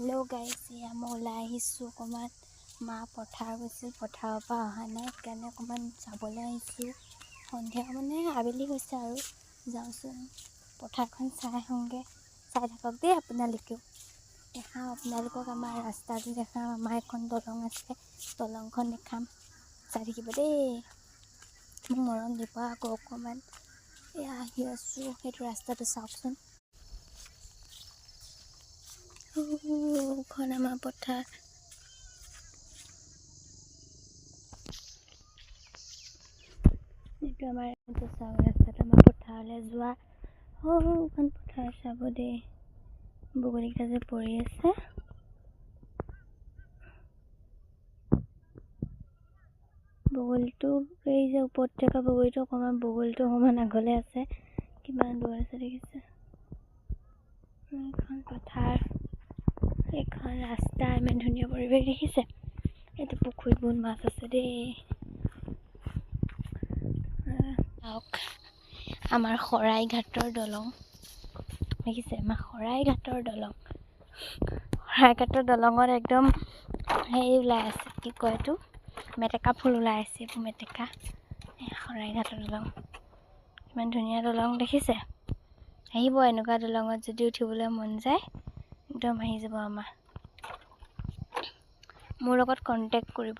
Hello' guys, এয়া মই ওলাই আহিছোঁ অকণমান। মা পথাৰ গৈছিল, পথাৰৰ পৰা অহা নাই, সেইকাৰণে অকণমান চাবলৈ আহিছোঁ। সন্ধিয়া মানে আবেলি হৈছে আৰু, যাওঁচোন পথাৰখন চাই আহোঁগৈ। চাই থাকক দেই আপোনালোকেও। দেখাওঁ আপোনালোকক আমাৰ ৰাস্তাটো দেখাম, আমাৰ এখন দলং আছে, দলংখন দেখাম। চাই থাকিব দেই, মোক মৰম দিব আকৌ অকণমান। এয়া আহি আছোঁ, সেইটো ৰাস্তাটো চাওকচোন। এখন আমাৰ পথাৰ। এইটো আমাৰ এইটো চাওক ৰাস্তাটো, আমাৰ পথাৰলৈ যোৱা। সৌখন পথাৰ চাব দেই, বগলীকেইটা যে পৰি আছে। বগলীটো এই যে ওপৰত থকা বগলীটো অকণমান, বগলীটো অকণমান আগলৈ আছে, কিমান দূৰ আছে দেখিছে। এইখন পথাৰ, এইখন ৰাস্তা, ইমান ধুনীয়া পৰিৱেশ দেখিছে। এইটো পুখুৰীত বহুত মাছ আছে দেই। চাওক আমাৰ শৰাইঘাটৰ দলং দেখিছে, আমাৰ শৰাইঘাটৰ দলং। শৰাইঘাটৰ দলঙত একদম হেৰি ওলাই আছে, কি কয় এইটো, মেটেকা ফুল ওলাই আছে, এইবোৰ মেটেকা। শৰাইঘাটৰ দলং, ইমান ধুনীয়া দলং দেখিছে। আহিব এনেকুৱা দলঙত যদি উঠিবলৈ মন যায়, একদম আহি যাব আমাৰ, মোৰ লগত কণ্টেক্ট কৰিব,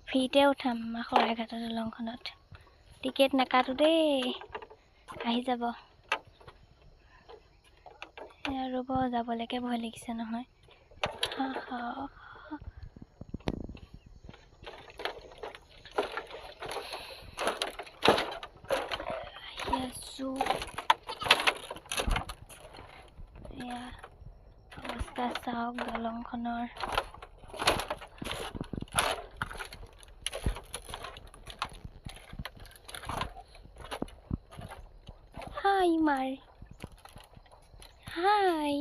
ফ্ৰীতে উঠাম আমাৰ শৰাইঘাটৰ দলংখনত, টিকেট নাকাটো দেই, আহি যাব। ৰ'ব, যাবলৈকে ভয় লাগিছে নহয়। আহি আছোঁ। এয়া অৱস্থা চাওক দলংখনৰ। হাই মাৰ, হাই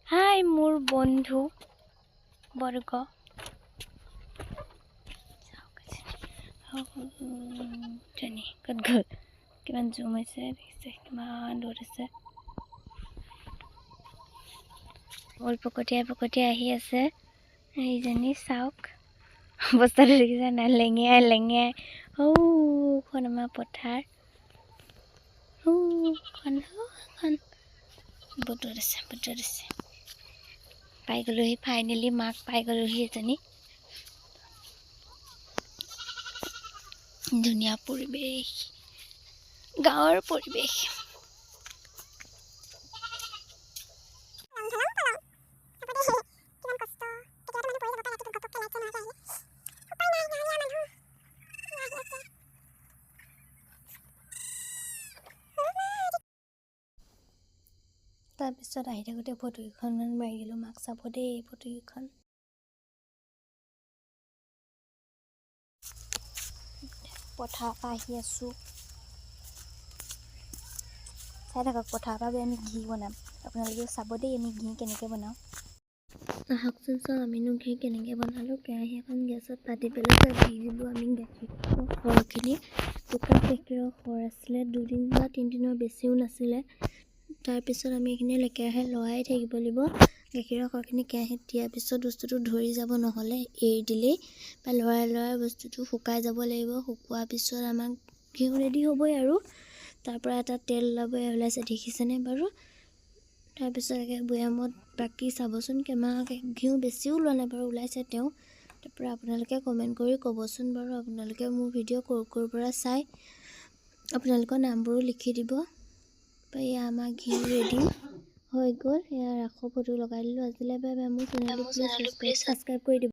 হাই মোৰ বন্ধু বৰ্গ। ক'ত গ'ল, কিমান জুম হৈছে দেখিছে, কিমান দূৰত আছে। বল পকতীয়াই পকতীয়াই আহি আছে এইজনী, চাওক অৱস্থাটো দেখিছে নাই, লেঙেৰাই লেঙেৰাই। সৌখন আমাৰ পথাৰ, সৌখন সৌখন বহুত দূৰত আছে, বহুত দূৰত আছে। পাই গ'লোহি ফাইনেলি, মাক পাই গ'লোহি। এজনী ধুনীয়া পৰিৱেশ, গাঁৱৰ পৰিৱেশ। তাৰপিছত আহি থাকোঁতে ফটো কেইখনমান মাৰি দিলোঁ, মাক চাব দেই ফটোকেইখন। পথাৰৰ পৰা আহি আছোঁ, চাই থাকক। পথাৰৰ পৰা গৈ আমি ঘি বনাম, আপোনালোকেও চাব দেই আমি ঘি কেনেকৈ বনাওঁ। আহকচোন চাওঁ আমিনো ঘি কেনেকৈ বনালোঁ। কেৰাহী এখন গেছত পাতি পেলাই তাত দি দিলোঁ আমি গাখীৰৰ সৰখিনি। 2 কাপ গাখীৰৰ সৰ আছিলে, দুদিন বা তিনিদিনৰ বেছিও নাছিলে। তাৰপিছত আমি এইখিনি একেৰাহে লৰাই থাকিব লাগিব। গাখীৰৰ সৰখিনি কেৰাহীত দিয়াৰ পিছত বস্তুটো ধৰি যাব, নহ'লে এৰি দিলেই বা লৰাই লৰাই বস্তুটো শুকাই যাব লাগিব। শুকোৱাৰ পিছত আমাক ঘিউ ৰেডি হ'বই আৰু তাৰপৰা এটা তেল ওলাব। ওলাইছে দেখিছেনে বাৰু? তাৰপিছত একে বৈয়ামত বাকী চাবচোন কিমান ঘিউ, বেছিও ওলোৱা নাই বাৰু, ওলাইছে তেওঁ। তাৰপৰা আপোনালোকে কমেণ্ট কৰি ক'বচোন বাৰু, আপোনালোকে মোৰ ভিডিঅ' ক'ৰ ক'ৰ পৰা চাই, আপোনালোকৰ নামবোৰো লিখি দিব। এয়া আমাৰ ঘিউ ৰেডি হৈ গ'ল। এয়া ৰাসৰ ফটো লগাই দিলোঁ। আজিলৈ বাই বাই। মোৰ চেনেলটো প্লিজ ছাবস্ক্ৰাইব কৰি দিব।